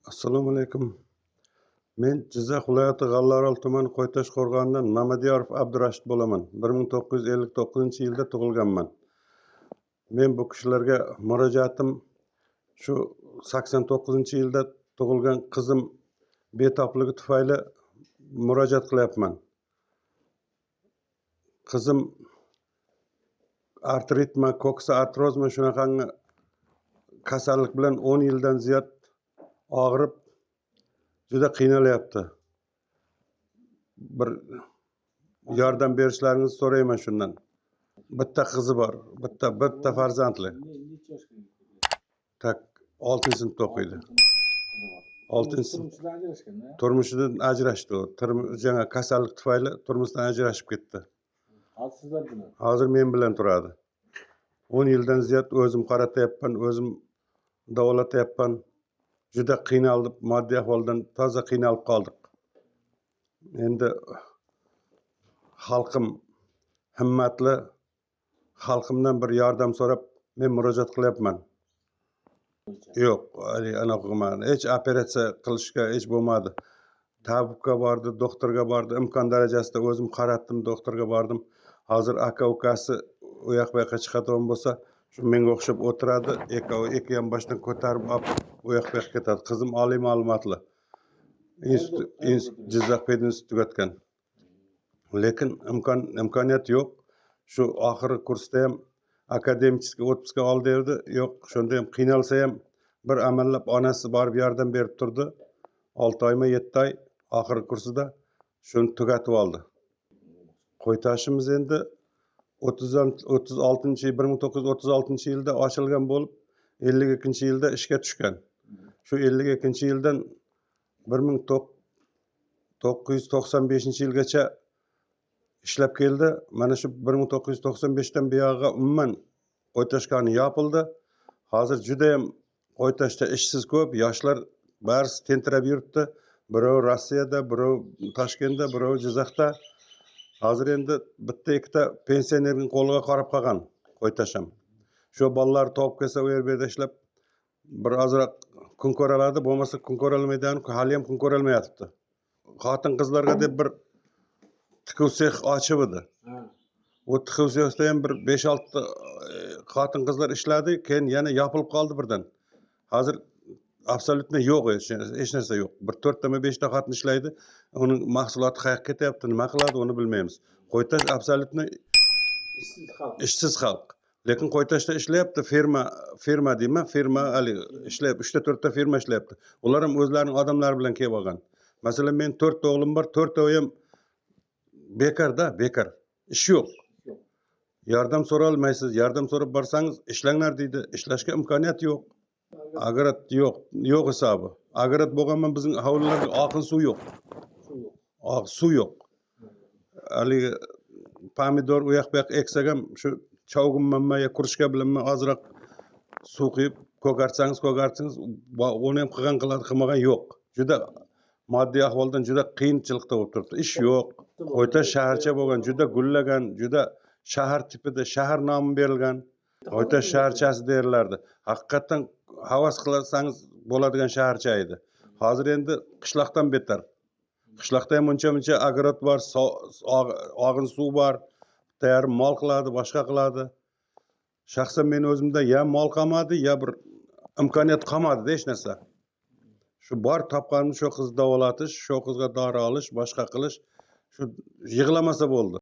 Assalomu alaykum. Men Jizzax viloyati G'allaorol tumani Qo'ytosh qo'rg'onidan Mamadiyorov Abdurashid bo'laman. 1959-yilda tug'ilganman. Men bu kishilarga murojaatim shu 89-yilda tug'ilgan qizim betobligi tufayli murojaat qilyapman. Qizim artritmi, koksa artrozmi, shunaqangi kasallik bilan 10 yildan ziyod og'rib juda qiynalyapti. Bir yordam berishlaringizni so'rayman shundan. Bitta qizi bor, bitta farzandli. Necha yoshga yetdi? Так, 6-sinfda o'qiydi. Qizi bor. 6-sinf. Turmushidan ajrashgan. Turmushidan ajrashdi u. Jana kasallik tufayli turmushdan ajrashib ketdi. Hozir sizlar bilan. Hozir men bilan turadi. 10 yildan ziyod o'zim qaratyapman, o'zim davolatyapman. Juda qiynaldik, moddiy ahvoldan toza qiynalib qoldik. Endi xalqim himmatli, xalqimdan bir yordam so'rab men murojaat qilyapman. Yo'q, haligi anaqa qilmadi. Hech operatsiya qilishga hech bo'lmadi. Tabibga bordi, doktorga bordi, imkon darajasida o'zim qaratdim, doktorga bordim. Hozir aka ukasi u yoq bu yoqqa chiqadigan bo'lsa, shu menga o'xshab o'tiradi, ikkovi ikki yon boshdan ko'tarib olib u yoq bu yoqqa ketadi. Qizim oliy ma'lumotli. Institut, Jizzax pedinstitut tugatgan. Lekin imkoniyat yo'q. Shu oxirgi kursda ham akademический отпуска ol derdi. Yo'q, shunda ham qiynalsa ham bir amallab onasi borib yordam berib turdi. 6 oymi, 7 oy oxirgi kursida shuni tugatib oldi. Qo'ytoshimiz endi 1936-yilda ochilgan bo'lib, 52-yilda ishga tushgan. Shu 52-yildan 1995-yilgacha ishlab keldi. Mana shu 1995dan buyog'iga umuman Qo'ytosh koni yopildi. Hozir juda ham Qo'ytoshda ishsiz ko'p, yoshlar barisi tentirab yuribdi. Birov Rossiyada, birov Toshkentda, birov Jizzaxda. Hozir endi bitta ikkita pensionerning qo'liga qarab qolgan Qo'ytosh ham. Shu bolalar topib kelsa u yer bu yerda ishlab bir ozroq kun ko'ra oladi, bo'lmasa kun ko'ra olmaydi, hali ham kun ko'ra olmayapti. Xotin qizlarga deb bir tikuv sex ochib edi. U tikuv sexda ham bir 5-6 xotin qizlar ishladi, keyin yana yopilib qoldi birdan. Hozir абсолютно yo'q, hech narsa yo'q. Bir 4 tami 5 ta xotin ishlaydi, uning mahsuloti qayerga ketyapti, nima qiladi, uni bilmaymiz. Qo'ytosh абсолютно Ishsiz xalq. Ishsiz xalq. Lekin Qo'ytoshda ishlayapti, firma, firma deyman, firma hali ishlayapti, 3 ta 4 ta firma ishlayapti. Ular ham o'zlarining odamlari bilan kelib olgan. Masalan, men 4 ta o'g'lim bor, 4 ham bekarda, bekar. Ish yo'q. Yordam so'ra olmaysiz, yordam so'rab borsangiz ishlanglar deydi, ishlashga imkoniyat yo'q. Agrat yo'q, yo'q hisobi. Agrat bo'lganman bizning hovlilarga oqin suv yo'q. Suv yo'q. Oq suv yo'q. Haligi pomidor u yoq bu yoq eksak ham shu chovg'inmanmi yo kurishka bilanmi ozroq suv quyib ko'kartsangiz ko'kartsangiz, uni ham qilgan qiladi, qilmagan yo'q. Juda moddiy ahvoldan juda qiyinchilikda bo'lib turibdi. Ish yo'q. Qo'ytosh shaharcha bo'lgan, juda gullagan, juda shahar tipida shahar nomi berilgan. Qo'ytosh shaharchasi deyiladi. Haqiqatdan havas qilsangiz bo'ladigan shaharcha edi. Hozir endi qishloqdan betar. Qishloqda ham uncha-muncha agrot bor, og'in suv bor, bitta yarim mol qiladi, boshqa qiladi. Shaxsan men o'zimda ya mol qolmadi, ya bir imkoniyat qolmadi hech narsa. Shu bor topganimni shu qizni davolatish, shu qizga dori olish, boshqa qilish, shu yig'lamasa bo'ldi.